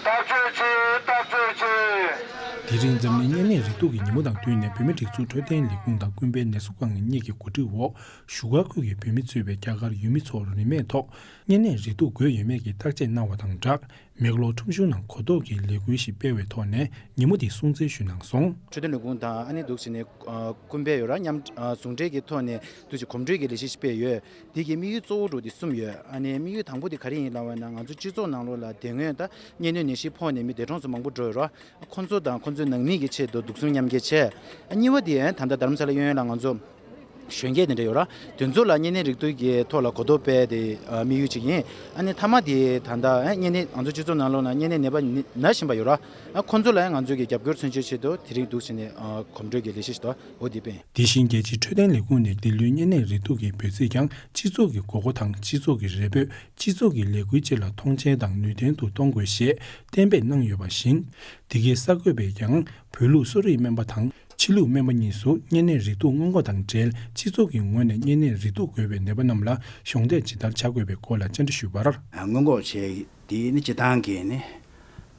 བརྟག་དཔྱད་བྱེད། བརྟག་དཔྱད་བྱེད། དེ་རིང་འཛམ་གླིང་གཉན་ནད་རེག་དུག་གི་ཉིན་མོ་དང་བསྟུན་ནས་བོད་མིའི་སྒྲིག་འཛུགས་འཕྲོད་བསྟེན་ལས་ཁུངས་དང་ཀུན་ཕན་ནད་གསོ་ཁང་གཉིས་ཀྱི་གོ་སྒྲིག་འོག་བཞུགས་སྒར་ཁུལ་གྱི་བོད་མི་གཙོས་པའི་རྒྱ་གར་ཡུལ་མི་ཚོར་རིན་མེད་ཐོག་གཉན་ནད་རེག་དུག་འགོས་ཡོད་མེད་ཀྱི་བརྟག་དཔྱད་གནང་བ་དང་སྦྲགས། མེག་ལོར་ཁྲོམ་གཞུང་ནང་གོ་རྟོགས་ཀྱི་ལས་འགུལ་ཞིག་སྤེལ་བའི་ཐོག་ནས་ཉིན་མོ་འདི་སྲུང་བརྩི་ཞུས་གནང་སོང་། འཕྲོད་བསྟེན་ལས་ཁུངས་དང་ཨ་ནི་འདུག་བྱས་ནས་ཀུན་ཕན་ཡོད་ར་མཉམ་ཟུང་འབྲེལ་གྱི་ཐོག་ནས་འདུག་བྱས་གོམ་བགྲོད་ཀྱི་ལས་གཞི་ཞིག་སྤེལ་ཡོད། འདི་གི་དམིགས་ཡུལ་གཙོ་བོ་འདྲ་བོ་འདི་གསུམ་ཡོད། ཨ་ནི་དམིགས་ཡུལ་དང་པོ་འདི་ག་རེ་ཡིན་ལབ་པ་ན་ང་ཚོ་སྤྱི་ཚོགས་ནང་ལོགས་ལ་དེ་སྔོན་ད་གཉན་ནད་ནད་གཞི་ཕོག་ནས་མི་འདས་གྲོངས་སུ་མང་པོ་འགྲོ་ཡོད་ར། ཁོང་ཚོ་དང་ཁོང་ཚོའི་ནང་མི་གི་ཆེད་དུ་སྡུག་སྲུང་མཉམ་སྐྱེལ་བྱས། ཨ་གཉིས་པ་འདི་ད་ལྟ་རྡ་རམ་ས་ལ་གཡས་གཡོན་ལ་ང་ཚོ་གཞོན་སྐྱེས་དེ་འདྲ་ཡོད་ར། དེ་ཚོ་ལ་གཉན་ནད་རེག་དུག་གི་ཐོག་ལ་གོ་རྟོགས་སྤེལ་ཏེ་དམིགས་ཡུལ་གཅིག་ཡིན། ཨ་ནི་མཐའ་མ་དེ་ད་ལྟ་གཉན་ནད་ང་ཚོ་སྤྱི་ཚོགས་ནང་ལོགས་ན་གཉན་ནད་ནད་པ་ན་བཞིན་པ་ཡོད་ར། ཁོང་ཚོ་ལ་ང་ཚོ་གི་རྒྱབ་སྐྱོར་མཚོན་ཆེད་ཆེད་དུ་དེ་རིང་འདུག་བྱས་ནས་གོམ་བགྲོད་ཀྱི་ལས་གཞི་ཞིག་འདུག་འོ་དེ་སྤེལ། དེ་བཞིན་རྒྱལ་སྤྱིའི་འཕྲོད་བསྟེན་ལས་ཁུངས་ནས་འདི་ལོའི་གཉན་ནད་རེག་དུག་གི་འབོད་ཚིག་ཀྱང་སྤྱི་ཚོགས་ཀྱི་དགོས་མཁོ་དང་སྤྱི་ཚོགས་ཀྱི་རེ་འབོད། སྤྱི་ཚོགས་ཀྱི་ལས་འགུལ་བཅས་ལ་མཐོང་ཆེན་དང་ནུས་ལྡན་དུ་གཏོང་དགོས་ཞེས་གཏན་འབེབས་གནང་ཡོད་པ་བཞིན། འདི་གའི་གསར་འགོད་པས་ཀྱང་བོད་ལུགས་གསོ་རིག་སྨན་པ་དང་ཕྱི་ལུགས་སྨན་པ་གཉིས་སུ་གཉན་ནད་རེག་དུག་སྔོན་འགོག་དང་འབྲེལ་སྤྱི་ཚོགས་ཀྱི་ངོས་ནས་གཉན་ནད་རེག་དུག་འགོས་པའི་ནད་པ་རྣམས་ལ་གཞོགས་འདེགས་ཇི་ལྟར་བྱ་དགོས་པའི་སྐོར་ལ་བཅར་འདྲི་ཞུས་པར། སྔོན་འགོག་བྱེད་འདི་ནི་སྤྱི་བཏང་གི་ནི་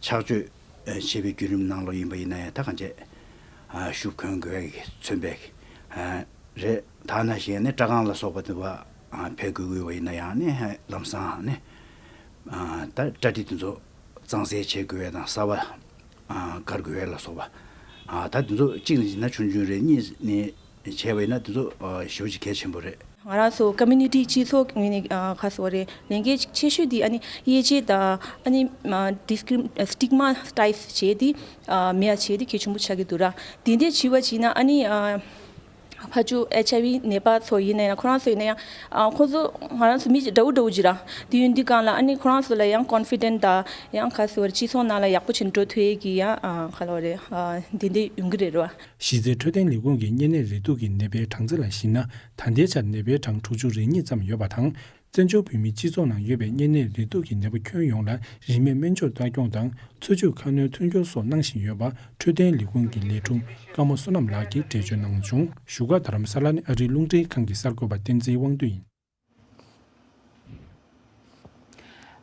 ཆགས་སྤྱོད་བྱེད་པའི་བརྒྱུད་རིམ་ནང་ལོགས་ཡིན་པ་ཡིན་ན་ཡང་ད་གང་བྱས་ཤུགས་གོན་དགོས་ཀྱི་མཚོན་པའི་རེད། ད་ནང་བཞིན་ནི་སྐྲ་སྒང་ལ་སོགས་པ་དེ་བ་ཕེབས་དགོས་ཀྱི་ཡོད་པ་ཡིན་ན་ཡང་ནི་ལམ་སང་ནི་ད་སྐྲ་དྲི་དེ་ཚོ་གཙང་སེལ་བྱེད་དགོས་ཡས་དང་གསར་པ་དཀར་དགོས་ཡས་ལ་སོགས་པ། ད་དེ་ཚོ་གཅིག་ནས་བྱས་ན་ཆུང་ཆུང་རེད། གཉིས་ནས་བྱས་པ་ཡིན་ན་དེ་ཚོ་ཞེ་པོ་ཅིག་གལ་ཆེན་པོ་རེད། ང་རང་ཚོ་ཀོ་མུ་ནི་ཊི་སྤྱི་ཚོགས་ངོས་ནས་ཁ་གསོ་བ་རེད། ལས་འགན་ཆེ་ཤོས་དེ་ཨ་ནི་དབྱེ་འབྱེད་དང་ཨ་ནི་ཌིས་ཀི་རིམ་སི་ཊིག་མ་ཊའིཛ་བྱས་ཏེ་མེད་པ་བྱས་ཏེ་གལ་ཆེན་པོ་ཆགས་ཀྱི་འདུག་ར། དེ་འདྲ་བྱས་པ་བྱས་ན་ཨ་ནི། ཕར་ཚུར་ཨེཆ་ཨའི་ཝི་ནད་པ་ཚོ་ཡིན་ན་ཡང་ཁོ་རང་ཚོ་ཡིན་ན་ཡང་ཁོ་ཚོ་ང་རང་ཚོ་མི་འདྲ་བོ་འདྲ་བོ་ཅིག་ར། དེ་ཡིན་དུས་སྒང་ལ་ཨ་ནི་ཁོ་རང་ཚོ་ལ་ཡང་ཀོན་ཕི་ཌེན་ཊི་དང་ཡང་ག་ཟེར་བ་རེད། སྤྱི་ཚོགས་ནང་ལ་ཡག་པོ་བྱས་ནས་འགྲོ་ཐུབ་ཡས་ཀྱི་ཡང་ག་ལབ་དགོས་རེད། དེ་འདྲ་ཡོང་གི་རེད་ར། གཞི་རྩའི་འཕྲོད་བསྟེན་ལས་ཁུངས་ཀྱིས་གཉན་ནད་རེག་དུག་གི་ནད་པའི་གྲངས་རྩིས་ལ་གཞིགས་ན་ད་ལྟའི་ཆར་ནད་པའི་གྲངས་དྲུག་ཅུ་རེ་གཉིས་ཙམ་ཡོད་པ་དང་། བཙན་བྱོལ་བོད་མིའི་སྤྱི་ཚོགས་ནང་ཡོད་པའི་གཉན་ནད་རེག་དུག་གི་ནད་པ་ཁྱོན་ཡོངས་ལ་རིན་མེད་སྨན་བཅོས་ལྟ་སྐྱོང་དང་། འཚོ་བཅུད་ཁ་སྣོན་མཐུན་སྦྱོར་སོགས་གནང་བཞིན་ཡོད་པ་འཕྲོད་བསྟེན་ལས་ཁུངས་ཀྱི་ལས་དྲུང་ཀརྨ་བསོད་ནམས་ལགས་ཀྱིས་འགྲེལ་བརྗོད་གནང་བྱུང་། བཞུགས་སྒར་རྡ་རམ་ས་ལ་ནས་ཨ་རིའི་རླུང་འཕྲིན་ཁང་གི་གསར་འགོད་པ་བསྟན་འཛིན་དབང་འདུས་ཡིན།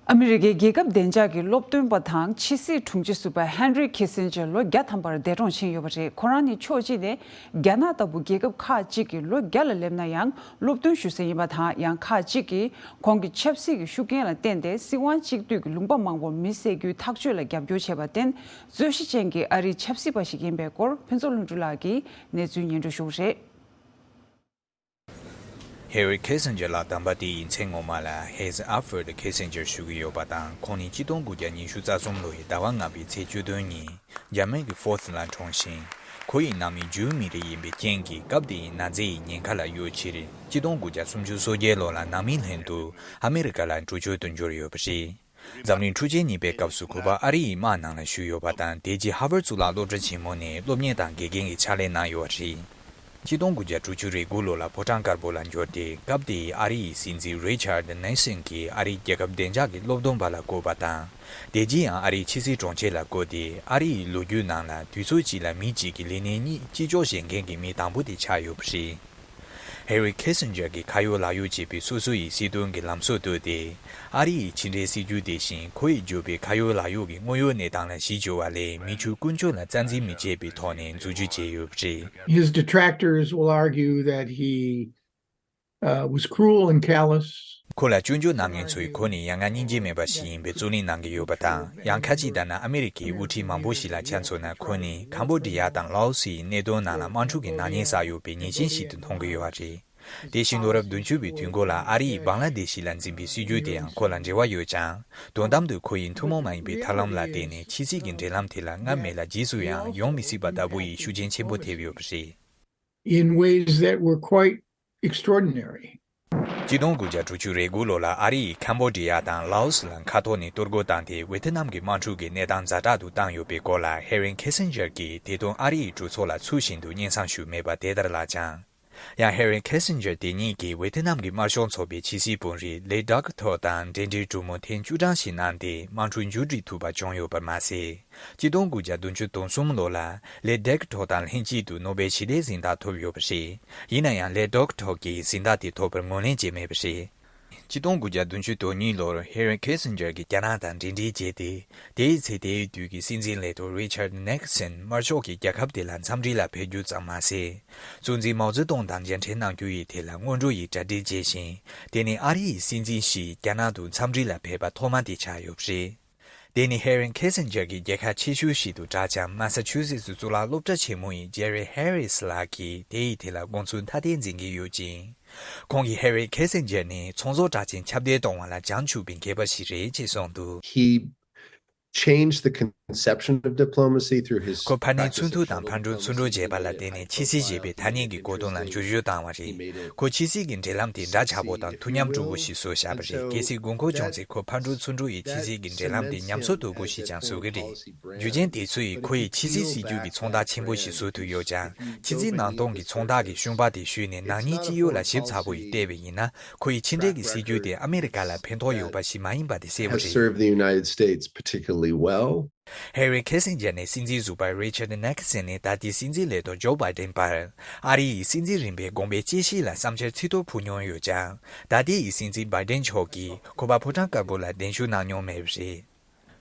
ཨ་མི་རི་ཀའི་རྒྱལ་ཁབ་བདེ་འཇགས་ཀྱི་སློབ་སྟོན་པ་དང་ཕྱི་སྲིད་དྲུང་ཆེ་ཟུར་པ་ཧན་རི་ཁི་སིན་ཇར་ལོ་བརྒྱ་ཐམ་པར་འདས་གྲོངས་ཕྱིན་ཡོད་པ་རེད། ཁོ་རང་ནི་ཕྱོགས་གཅིག་ནས་རྒྱ་ནག་ལྟ་བུ་རྒྱལ་ཁབ་ཁག་ཅིག་གིས་ལོ་བརྒྱ་ལ་སླེབས་ན་ཡང་སློབ་སྟོན་ཞུ་ས་ཡིན་པ་དང་། ཡང་ཁག་ཅིག་གིས་ཁོང་གི་ཆབ་སྲིད་ཀྱི་ཤུགས་རྐྱེན་ལ་བརྟེན་ཏེ་སྲིད་དབང་གཅིག་སྡུད་ཀྱི་ལུང་པ་མང་པོར་མི་བསད་རྒྱུའི་ཐག་གཅོད་ལ་རྒྱབ་སྐྱོར་བྱས་པར་བརྟེན། རྩོད་གཞི་ཅན་གྱི་ཨ་རིའི་ཆབ་སྲིད་པ་ཞིག་ཡིན་པའི་སྐོར་ཕུན་ཚོགས་ལྷུན་གྲུབ་ལགས་ཀྱིས་གནས་ཚུལ་སྙན་སྒྲོན་ཞུ་གི་རེད། ཧེ་རི་ཁེ་སིན་ཇར་ལགས་དམ་པ་དེ་ཡི་མཚན་ངོ་མ་ལ་ཧེ་ཟི་ཨལ་ཧྥར་ཌི་ཁེ་སིན་ཇར་ཞུ་གི་ཡོད་པ་དང་། ཁོང་ནི་གཅིག་སྟོང་དགུ་བརྒྱ་ཉི་ཤུ་རྩ་གསུམ་ལོ་ཡི་ཟླ་བ་ལྔ་པའི་ཚེས་བཅུ་བདུན་ཉིན་འཇར་མན་གྱི་ཧྥོར་སི་ལ་འཁྲུངས་ཤིང་། ཁོ་ཡི་ནང་མི་ཇུའུ་མི་རིགས་ཡིན་པའི་རྐྱེན་གྱིས་སྐབས་དེ་ཡི་ན་ཛི་ཡི་ཉེན་ཁ་ལ་གཡོལ་ཕྱིར། གཅིག་སྟོང་དགུ་བརྒྱ་སུམ་ཅུ་སོ་བརྒྱད་ལོ་ལ་ནང་མིའི་ལྷན་དུ་ཨ་མེ་རི་ཀ་ལ་འགྲོ་བཅོལ་དུ་འབྱོར་ཡོད་པ་རེད། འཛམ་གླིང་འཁྲུག་ཆེན་གཉིས་པའི་སྐབས་སུ་ཁོ་པ་ཨ་རི་ཡི་དམག་ནང་ལ་ཞུགས་ཡོད་པ་དང་། དེ་རྗེས་ཧར་ཝར་གཙུག་ལག་སློབ་གྲྭ་ཆེན་མོ་ནས་སློབ་གཉེར་དང་དགེ་རྒན་གྱི་ཕྱག་ལས་གནང་ཡོད་པ་རེད། ཆིག་སྟོང་དགུ་བརྒྱ་དྲུག་ཅུ་རེ་དགུ་ལོ་ལ་ཕོ་བྲང་དཀར་པོ་ལ་འབྱོར་ཏེ། སྐབས་དེའི་ཨ་རི་ཡི་སྲིད་འཛིན་རི་ཆར་ཌི་ནིག་སན་གྱིས་ཨ་རིའི་རྒྱལ་ཁབ་བདེ་འཇགས་ཀྱི་སློབ་སྟོན་པ་ལ་བསྐོས་པ་དང་། དེ་རྗེས་ཡང་ཨ་རིའི་ཕྱི་སྲིད་དྲུང་ཆེ་ལ་བསྐོས་ཏེ། ཨ་རི་ཡི་ལོ་རྒྱུས་ནང་ལ་དུས་ཚོད་གཅིག་ལ་མི་གཅིག་གིས་ལས་གནས་གཉིས་ཅི་ལྕོགས་བཞེས་མཁན་གྱི་མི་དང་པོ་དེ་ཆགས་ཡོད་པ་རེད། ཧེ་རི་ཁི་སིན་ཇར་གྱིས་ཁ་ཡོད་ལག་ཡོད་བྱས་པའི་སོ་སོ་ཡི་སྲིད་དོན་གྱི་ལམ་སྲོལ་བཏོད་དེ། ཨ་རི་ཡི་ཕྱི་འབྲེལ་སྲིད་ཇུས་དེ་བཞིན་ཁོ་ཡིས་བརྗོད་པའི་ཁ་ཡོད་ལག་ཡོད་ཀྱི་དངོས་ཡོད་གནས་སྟངས་ལ་གཞི་བཅོལ་བ་ལས། མི་ཆོས་ཀུན་སྤྱོད་ལ་རྩ་འཛིན་མི་བྱེད་པའི་ཐོག་ནས་འཛུགས་རྒྱུ་བྱས་ཡོད་པ་རེད། His detractors will argue that he uh, was cruel and callous. ཁོ་ལ་སྐྱོན་བརྗོད་གནང་མཁན་ཚོས་ཁོ་ནི་ཡ་ང་སྙིང་རྗེ་མེད་པ་ཞིག་ཡིན་པའི་རྩོད་གླེང་གནང་གི་ཡོད་པ་དང་། ཡང་ཁ་ཅིག་ལྟར་ན་ཨ་མི་རི་ཀའི་དབུ་ཁྲིད་མང་པོ་ཞིག་ལ་ཆ་མཚོན་ན། ཁོ་ནི་ཁམ་བོ་ཌི་ཡ་དང་ལའོ་སི་ཡི་གནད་དོན་ནང་ལ་དམག་འཁྲུག་གི་ནག་ཉེས་བསགས་ཡོད་པའི་ཉེས་ཅན་ཞིག་ཏུ་མཐོང་གི་ཡོད་པ་རེད། དེ་བཞིན་ལོ་རབས་བདུན་ཅུ་པའི་དུས་འགོ་ལ་ཨ་རི་ཡིས་བང་ལ་དེ་ཤི་ལ་འཛིན་པའི་སྲིད་ཇུས་དེ་ཡང་ཁོ་ལ་འབྲེལ་བ་ཡོད་ཀྱང་། དོན་དམ་དུ་ཁོ་ཡི་ཐུན་མོང་མ་ཡིན་པའི་ཐབས་ལམ་ལ་བརྟེན་ནས་ཕྱི་སྲིད་ཀྱི་འབྲེལ་ལམ་དེ་ལ་སྔར་མེད་ལ་རྗེས་སུ་ཡང་ཡོང་མི་སྲིད་པ་ལྟ་བུ་ཡི་ཤུགས་རྐྱེན་ཆེན་པོ་ཐེབས་ཡོད་པ་རེད། In ways that were quite extraordinary. ཆིག་སྟོང་དགུ་བརྒྱ་དྲུག་ཅུ་རེ་དགུ་ལོ་ལ་ཨ་རི་ཡིས་ཁམ་བོ་ཌི་ཡ་དང་ལའོ་སི་ལ་མཁའ་ཐོག་ནས་གཏོར་རྒོལ་བཏང་སྟེ། ཝེ་ཐི་ནམ་གྱི་དམག་འཁྲུག་གི་གནས་སྟངས་ཛ་དྲག་ཏུ་བཏང་ཡོད་པའི་སྐོར་ལ། ཧེ་རན་ཁི་སིན་ཇར་གྱིས་དེ་དོན་ཨ་རི་ཡི་གྲོས་ཚོགས་ལ་ཚུལ་བཞིན་དུ་སྙན་སེང་ཞུས་མེད་པ་དེ་ལྟར་ལགས་ཀྱང་། ཡང་ཧེ་རན་ཁི་སིན་ཇར་དེ་ཉིད་ཀྱིས་ཝེ་ཐི་ནམ་གྱི་དམར་ཤོག་ཚོགས་པའི་ཕྱི་སྲིད་དཔོན་རིགས་ལེ་ཌོག་ཐོ་དང་འབྲེལ་འདྲིས་གྲོས་མོལ་ཐེངས་བཅུ་གྲངས་ཤིག་གནང་སྟེ། དམག་འཁྲུག་མཇུག་སྒྲིལ་ཐུབ་པ་བྱུང་ཡོད་པར་མ་ཟད། ཆིག་སྟོང་དགུ་བརྒྱ་བདུན་ཅུ་དོན་གསུམ་ལོ་ལ་ལེ་ཌོག་ཐོ་དང་ལྷན་གཅིག་ཏུ་ནོ་བེལ་ཞི་བདེའི་གཟེངས་རྟགས་ཐོབ་ཡོད་པ་རེད། ཡིན་ན་ཡང་ལེ་ཌོག་ཐོ་གིས་གཟེངས་རྟགས་དེ་ཐོབ་པར་ངོས་ལེན་བྱས་མེད་པ་རེད། ཆིག་སྟོང་དགུ་བརྒྱ་བདུན་ཅུ་དོན་གཉིས་ལོར་ཧེ་རན་ཁི་སིན་ཇར་གྱིས་རྒྱ་ནག་དང་འབྲེལ་འདྲིས་བྱས་ཏེ། དེའི་ཚེ་དེའི་དུས་ཀྱི་སྲིད་འཛིན་ལས་ཐོག་རི་ཆར་ཌི་ནིག་སན་དམར་ཤོག་གི་རྒྱལ་ཁབ་དེ་ལ་འཚམས་འདྲི་ལ་ཕེབས་རྒྱུ་ཙམ་མ་ཟད། གཙོ་འཛིན་མའོ་ཙེ་ཏུང་དང་མཇལ་འཕྲད་གནང་རྒྱུ་ཡི་ཐད་ལ་སྔོན་འགྲོ་ཡི་གྲ་སྒྲིག་བྱས་ཤིང་། དེ་ནི་ཨ་རི་ཡི་སྲིད་འཛིན་ཞིག་རྒྱ་ནག་ཏུ་འཚམས་འདྲི་ལ་ཕེབས་པ་ཐོག་མ་དེ་ཆགས་ཡོད་པ་རེད། དེ་ནི་ཧེ་རན་ཁི་སིན་ཇར་གྱི་རྒྱལ་ཁ་ཆེ་ཤོས་ཤིག་ཏུ་གྲགས་ཀྱང་། མ་ས་ཆུ་སེ་ཙི་གཙུག་ལག་སློབ་གྲྭ་ཆེན་མོ་ཡི་ཇེ་རི་ཧེ་རིས་ལགས་ཀྱིས་དེ་ཡི་ཐད་ལ་དགོངས་ཚུལ་ཐ་དད་འཛིན་གྱི་ཡོད་ཅིང་། ཁོང་གིས་ཧེ་རན་ཁི་སིན་ཇར་ནི་ཚོང་ཟོག་གྲགས་ཅན་ཁྱབ་གདལ་གཏོང་བ་ལ་བྱང་ཆུབ་པའི་མཁས་པ་ཞིག་རེད་ཅེས་གསུངས་འདུག། He changed the conception of diplomacy through his ཁོ་ཕར་ནས་ཚུར་མཐུད་དང་ཕར་འགྲོ་ཚུར་འགྲོ་བྱས་པ་ལ་བརྟེན་ནས་ཕྱི་སྲིད་ཅེས་པའི་ཐ་སྙད་ཀྱི་གོ་དོན་ལ་འགྱུར་བཅོས་བཏང་བ་རེད། ཁོས་ཕྱི་སྲིད་ཀྱི་འབྲེལ་ལམ་དེ་འདྲ་ཆགས་པོ་དང་ཐུགས་ཉམས་དཀྲུག་པོ་ཞིག་བཟོས་བཞག་པ་རེད། གལ་སྲིད་དགོས་མཁོ་བྱུང་ཚེ་ཁོ་ཕར་འགྲོ་ཚུར་འགྲོ་ཡི་ཕྱི་སྲིད་ཀྱི་འབྲེལ་ལམ་དེ་ཉམས་གསོ་དོད་པོ་ཞིག་ཀྱང་བཟོ་གི་རེད། རྒྱུ་རྐྱེན་དེ་ཚོ་ཡིས་ཁོ་ཡི་ཕྱི་སྲིད་སྲིད་ཇུས་ཀྱི་ཚོང་རྟགས་ཆེན་པོ་ཞིག་བཟོ་ཐུབ་ཡོད་ཀྱང་། ཕྱི་སྲིད་ནང་གཏོང་གི་ཚོང་རྟགས་ཀྱི་ཤུན་པགས་དེ་གཞུས་ནས་ནག་ཉེས་ཅི་ཡོད་ལ་ཞིབ་ཚགས་པོ་ཡིས་བལྟས་པ་ཡིན་ན། ཁོ་ཡི་ཕྱི་འབྲེལ་གྱི་སྲིད་ཇུས་དེ་ཨ་མེ་རི་ཀ་ལ་ཕན་ཐོགས་ཡོད་པ་ཞིག་མ་ཡིན་པ་དེ་གསལ་པོ་have རེད། Served the United States particularly well. ཧེ་རི་ཁི་སིན་ཇར་ནས་སྲིད་འཛིན་ཟུར་པ་རི་ཆར་ཌི་ནིག་སན་ནས་ད་ལྟའི་སྲིད་འཛིན་ལས་ཐོག་ཇོ་བྷའི་ཌེན་བར། ཨ་རི་ཡི་སྲིད་འཛིན་རིམ་པའི་དགོངས་པའི་དཔྱད་གཞི་ལ་བསམ་འཆར་ཚིག་ཐོ་ཕུལ་མྱོང་ཡོད་ཀྱང་། ད་ལྟའི་སྲིད་འཛིན་བྷའི་ཌེན་མཆོག་གིས་ཁོ་པ་ཕོ་བྲང་དཀར་པོ་ལ་གདན་ཞུ་གནང་མྱོང་མེད་པ་རེད།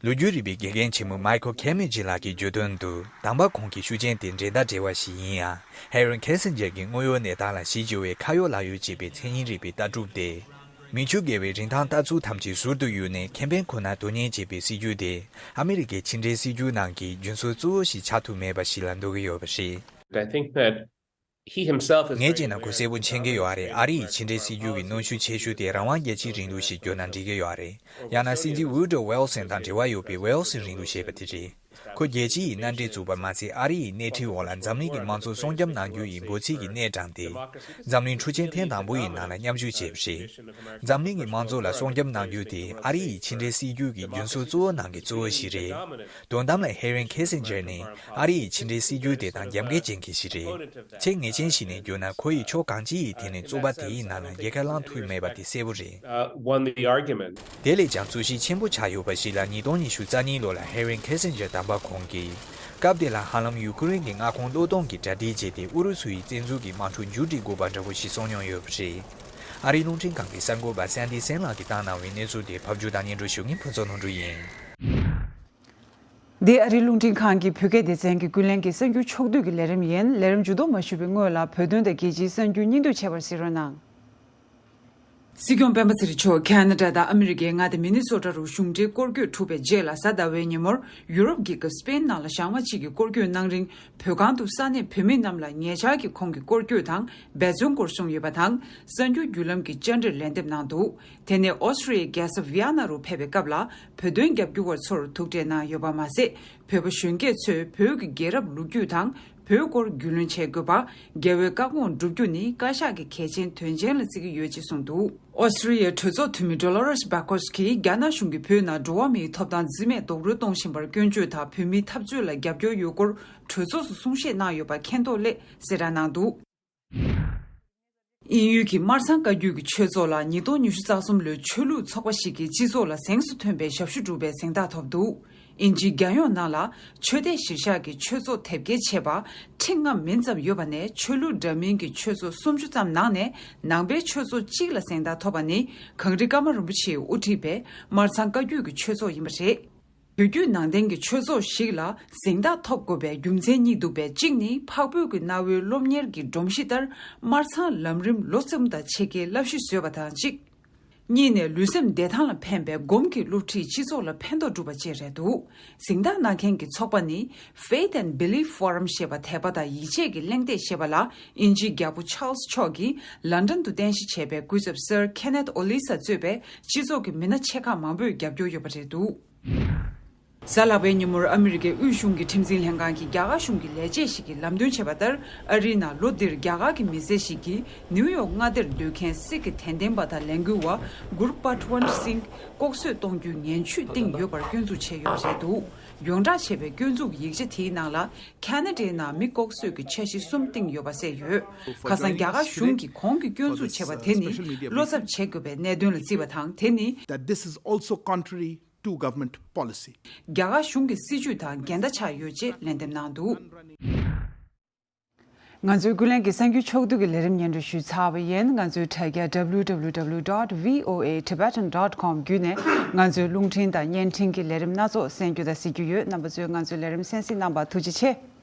ལོ་རྒྱུས་རིག་པའི་དགེ་རྒན་ཆེན་མོ་མའི་ཁལ་ཁེ་མི་ཇི་ལགས་ཀྱིས་བརྗོད་དོན་དུ། དམ་པ་ཁོང་གི་ཤུགས་རྐྱེན་དེ་འགྲན་ཟླ་བྲལ་བ་ཞིག་ཡིན་ཡང་། ཧེ་རན་ཁི་སིན་ཇར་གྱི་དངོས་ཡོད་གནས་སྟངས་ལ་གཞི་བཅོལ་བའི་ཁ་ཡོད་ལག་ཡོད་ཅེས་པའི་མཚན་ཉིད་རིག་པའི་ལྟ་གྲུབ་དེ། མི་ཆོས་དགེ་བའི་རིན་ཐང་ལྟ་ཚུལ་ཐམས་ཅད་ཟུར་དུ་གཡུགས་ནས་ཁེ་ཕན་ཁོ་ན་དོན་གཉེར་བྱེད་པའི་སྲིད་ཇུས་དེ། ཨ་མེ་རི་ཀའི་ཕྱི་འབྲེལ་སྲིད་ཇུས་ནང་གི་རྒྱུན་སྲོལ་གཙོ་བོ་ཞིག་ཆགས་ཐུབ་མེད་པ་ཞིག་ལ་འདོད་ཀྱི་ཡོད་པ་རེད། I think that he himself is ངས་བྱས་ན་ཁོ་གསལ་པོ་མཁྱེན་གྱི་ཡོད་རེད། ཨ་རི་ཡི་ཕྱི་འབྲེལ་སྲིད་ཇུས་ཀྱི་གནོན་ཤུགས་ཆེ་ཤོས་དེ་རང་དབང་རྒྱལ་སྤྱིའི་རིང་ལུགས་ཤིག་བསྐྱོད་ན་འགྲིག་གི་ཡོད་རེད། ཡང་ན་སྲིད་འཛིན་ཝུ་ཌོ་ཝེལ་སན་དང་འབྲེལ་བ་ཡོད་པའི་ཝེལ་སི་རིང་ལུགས་ཞེས་པ་དེ་རེད། ཁོ་རྒྱལ་སྤྱི་ཡི་མནའ་འབྲེལ་བཙུགས་པ་མ་ཚད། ཨ་རི་ཡི་སྣེ་ཁྲིད་འོག་ལ་འཛམ་གླིང་གི་དམངས་གཙོ་སྲུང་སྐྱོབ་གནང་རྒྱུ་ཡི་འབོད་ཚིག་གི་སྣེ་དྲངས་ཏེ། འཛམ་གླིང་འཁྲུག་ཆེན་ཐེངས་དང་པོ་ཡི་ནང་ལ་མཉམ་ཞུགས་བྱས་པ་རེད། འཛམ་གླིང་གི་དམངས་གཙོ་ལ་སྲུང་སྐྱོབ་གནང་རྒྱུ་དེ་ཨ་རི་ཡི་ཕྱི་འབྲེལ་སྲིད་ཇུས་ཀྱི་རྒྱུན་སྲོལ་གཙོ་བོ་ནང་གི་གཙོ་བོ་ཞིག་རེད། དོན་དམ་ལ་ཧེ་རན་ཁི་སིན་ཇར་ནི་ཨ་རི་ཡི་ཕྱི་འབྲེལ་སྲིད་ཇུས་དེ་དང་རྒྱབ་འགལ་ཅན་གྱི་ཞིག་རེད། ཚིག་ངེས་ཅན་ཞིག་ནས་བརྗོད་ན། ཁོ་ཡིས་ཕྱོགས་གང་ཅིའི་ཐད་ནས་རྩོད་པ་དེའི་ནང་ལ་རྒྱལ་ཁ་བླངས་ཐུབ་མེད་པ་དེ་གསལ་པོ་རེད། Uh, won the argument. དེ་ལས་ཀྱང་རྩོད་གཞི་ཆེན་པོ་ཆགས་ཡོད་པ་ཞིག་ལ། ཉིས་སྟོང་ཉི་ཤུ་རྩ་གཉིས་ལོ་ལ་ཧེ་རན་ཁི་སིན་ཇར་དམ་པ་ཁོང་གིས། སྐབས་དེ་ལ་ཧ་ལམ་ཡུ་ཀེ་རེན་གྱི་མངའ་ཁོངས་གློད་གཏོང་གི་གྲ་སྒྲིག་བྱས་ཏེ། ཨུ་རུ་སུ་ཡི་བཙན་འཛུལ་གྱི་དམག་འཁྲུག་མཇུག་སྒྲིལ་དགོས་པ་འདྲ་པོ་ཞིག་གསུངས་མྱོང་ཡོད་པ་རེད། ཨ་རིའི་རླུང་འཕྲིན་ཁང་གི་གསར་འགོད་པ་སན་ཌི་སན་ལགས་ཀྱིས་བཏང་གནང་བའི་གནས་ཚུལ་དེ་ཕབ་སྒྱུར་དང་སྙན་སྒྲོན་ཞུ་མཁན་ཕུན་ཚོགས་ནོར་འབྲུ་ཡིན། འདི་ཨ་རིའི་རླུང་འཕྲིན་ཁང་གི་བོད་སྐད་སྡེ་ཚན་གྱི་ཀུན་གླེང་གི་གསར་འགྱུར་ཕྱོགས་བསྡུས་ཀྱི་ལས་རིམ་ཡིན། ལས་རིམ་མཇུག་བསྡོམས་མ་ཞུས་པའི་སྔོན་ལ་བོད་དོན་དང་རྒྱལ་སྤྱིའི་གསར་འགྱུར་སྙིང་བསྡུས་བྱས་པར་གཟིགས་རོགས་གནང་། སྲིད་སྐྱོང་སྤེན་པ་ཚེ་རིང་མཆོག་ཁ་ན་ཌ་དང་ཨ་མི་རི་ཀའི་མངའ་སྡེ་མི་ནི་སོ་ཊ་རུ་གཞུང་འབྲེལ་སྐོར་སྐྱོད་གྲུབ་པའི་རྗེས་ལ། གཟའ་ཟླ་བའི་ཉིན་མོར་ཡུ་རོབ་རྒྱལ་ཁབ་སྤེན་ནང་ལ་བྱང་མ་གཅིག་གི་སྐོར་སྐྱོད་གནང་རིང་། བོད་ཁང་དུ་ས་གནས་བོད་མི་རྣམས་ལ་ཉེ་ཆར་གྱི་ཁོང་གི་སྐོར་སྐྱོད་དང་འབད་བརྩོན་སྐོར་གསུངས་ཡོད་པ་དང་། གསར་འགྱུར་བརྒྱུད་ལམ་གྱི་བཅར་འདྲིར་ལན་འདེབས་གནང་འདུག། དེ་ནས་ཨོ་སི་ཀྲི་ཡའི་རྒྱལ་ས་ཝི་ཡ་ན་རུ་ཕེབས་པའི་སྐབས་ལ། བོད་དོན་རྒྱབ་སྐྱོར་བ་ཚོར་ཐུག་འཕྲད་གནང་ཡོད་པ་མ་ཟད། བོད་པ་གཞོན་སྐྱེས་ཚོས་བོད་ཀྱི་རྒྱལ་རབས་ལོ་རྒྱུས་དང་། བོད་སྐོར་རྒྱུས་ལོན་བྱེད་དགོས་པ། རྒྱལ་བའི་བཀའ་དགོངས་བསྒྲུབ་རྒྱུ་ནི་བཀའ་ཤག་གི་གལ་ཆེན་དོན་ཆེན་ལ་བརྩི་གི་ཡོད་ཅེས་གསུངས་འདུག་ཨོ་སི་ཀྲི་ཡའི་གྲོས་ཚོགས་འཐུས་མི་Dolores Backos གིས་རྒྱ་ནག་གཞུང་གིས་བོད་ནང་འགྲོ་བ་མིའི་ཐོབ་ཐང་རྩིས་མེད་རྡོག་རོལ་གཏོང་བཞིན་པར་སྐྱོན་བརྗོད་དང་། བོད་མིའི་འཐབ་རྩོད་ལ་རྒྱབ་སྐྱོར་ཡོད་སྐོར་གྲོས་ཚོགས་སུ་གསུང་བཤད་གནང་ཡོད་པ་མཁྱེན་རྟོགས་སླད་གསལ་བསྒྲགས་གནང་འདུག་དབྱིན་ཡུལ་གྱི་སྨར་ཚང་བཀའ་བརྒྱུད་ཀྱི་ཆོས་ཚོགས་ལ་ཉིས་སྟོང་ཉི་ཤུ་རྩ་གསུམ་ལོའི་ཆོས་ལུགས་ཚོགས་པ་ཞིག་གིས་སྤྱི་ཚོགས་ལ་གཟེངས་སུ་ཐོན་པའི་ཞབས་ཞུ་བསྒྲུབས་པའི་གཟེངས་རྟགས་ཐོབ་འདུག་དབྱིན་ཇིའི་རྒྱལ་ཡོངས་ནང་ལ་ཆོས་དད་གཞིར་བཞག་གི་ཆོས་ཚོགས་དེབ་སྐྱེལ་བྱས་པ་ཁྲི་ལྔ་མིན་ཙམ་ཡོད་པ་ནས། ཆོས་ལུགས་འདྲ་མིན་གྱི་ཆོས་ཚོགས་སུམ་ཅུ་ཙམ་ནང་ནས་ནང་པའི་ཆོས་ཚོགས་གཅིག་ལ་གཟེངས་རྟགས་ཐོབ་པ་ནི་གངས་རི་ཀརྨ་རིན་པོ་ཆེས་དབུ་ཁྲིད་པའི་སྨར་ཚང་བཀའ་བརྒྱུད་ཀྱི་ཆོས་ཚོགས་ཡིན་པ་རེད། བོད་བརྒྱུད་ནང་བསྟན་གྱི་ཆོས་ཚོགས་ཤིག་ལ་གཟེངས་རྟགས་ཐོབ་དགོས་པའི་རྒྱུ་མཚན་གཉིས་འདུག་པའི་གཅིག་ནི། འཕགས་བོད་ཀྱི་གནའ་བོའི་སློབ་གཉེར་གྱི་སྒྲོམ་གཞི་ལྟར་སྨར་ཚང་ལམ་རིམ་ལོ་གསུམ་དང་ཕྱེད་ཀའི་བསླབ་གཞི་བཟོས་པ་དང་གཅིག་གཉིས་ནས། ལུས་སེམས་བདེ་ཐང་ལ་ཕན་པའི་སྒོམ་གྱི་སློབ་ཁྲིད་སྤྱི་ཚོགས་ལ་ཕན་ཐོགས་སྒྲུབ་པ་བཅས་རེད་འདུག་གཟེངས་རྟགས་གནང་མཁན་གྱི་ཚོགས་པ་ནི་Faith and Belief Forum ཞེས་པ། དད་པ་དང་ཡིད་ཆེས་ཀྱི་གླེང་སྟེགས་ཞེས་པ་ལ། དབྱིན་ཇིའི་རྒྱལ་པོ་Charles མཆོག་གིས་ལན་ཌན་དུ་རྟེན་གཞི་བྱས་པའི་སྐུ་ཚབ་Sir Kenneth Olisa གཙོས་པའི་སྤྱི་ཚོགས་ཀྱི་མི་སྣ་ཆེ་ཁག་མང་པོས་རྒྱབ་སྐྱོར་ཡོད་པ་རེད་འདུག་གཟའ་ལྷག་པའི་ཉིན་མོར་ཨ་མི་རི་ཀའི་དབུས་གཞུང་གི་ཁྲིམས་འཛིན་ལྷན་ཁང་གིས་རྒྱ་གར་གཞུང་གི་ལས་བྱེད་ཞིག་གིས་ལམ་སྟོན་བྱས་པ་ལྟར། ཨ་རིའི་ནང་ལོ་འདིར་རྒྱ་གར་གྱི་མི་སེར་ཞིག་གིས་ནིའུ་ཡོག་མངའ་སྡེར་སྡོད་མཁན་སིག་གི་དད་ལྡན་པ་དང་ལས་འགུལ་བ་Gurpatwant Singh ལྐོག་གསོད་གཏོང་རྒྱུའི་ངན་བྱུས་བཏིང་ཡོད་པར་སྐྱོན་འཛུགས་བྱས་ཡོད་པ་རེད་འདུག་ཡོངས་བསྒྲགས་བྱས་པའི་སྐྱོན་འཛུགས་ཡིག་ཆ་དེའི་ནང་ལ་ཁ་ན་ཌའི་ནང་མི་ལྐོག་གསོད་ཀྱི་འཆར་གཞི་གསུམ་བཏིང་ཡོད་པ་གསལ་ཡོད། ཁ་སང་རྒྱ་གར་གཞུང་གིས་གོང་གི་སྐྱོན་འཛུགས་བྱས་པ་དེ་ནི་བློ་འཚབ་བྱེད་དགོས་པའི་གནད་དོན་ལ་བརྩིས་པ་དང་། དེ་ནི། That this is also contrary to government policy. རྒྱ་གར་གཞུང་གི་སྲིད་ཇུས་དང་འགལ་ཟླ་ཆགས་ཡོད་ཅེས་ལན་འདེབས་གནང་འདུག་ང་ཚོའི་ཀུན་གླེང་གི་གསར་འགྱུར་ཕྱོགས་བསྡུས་ཀྱི་ལས་རིམ་སྙན་སྒྲོན་ཞུས་ཚར་བ་ཡིན། ང་ཚོའི་དྲ་རྒྱ་W W W dot V O A Tibetan dot com བརྒྱུད་ནས་ང་ཚོའི་རླུང་འཕྲིན་དང་བརྙན་འཕྲིན་གྱི་ལས་རིམ་སྣ་ཚོགས་གསན་རྒྱུ་དང་གཟིགས་རྒྱུ་ཡོད། རྣམ་པ་ཚོས་ང་ཚོའི་ལས་རིམ་གསན་གཟིགས་གནང་བར་ཐུགས་རྗེ་ཆེ།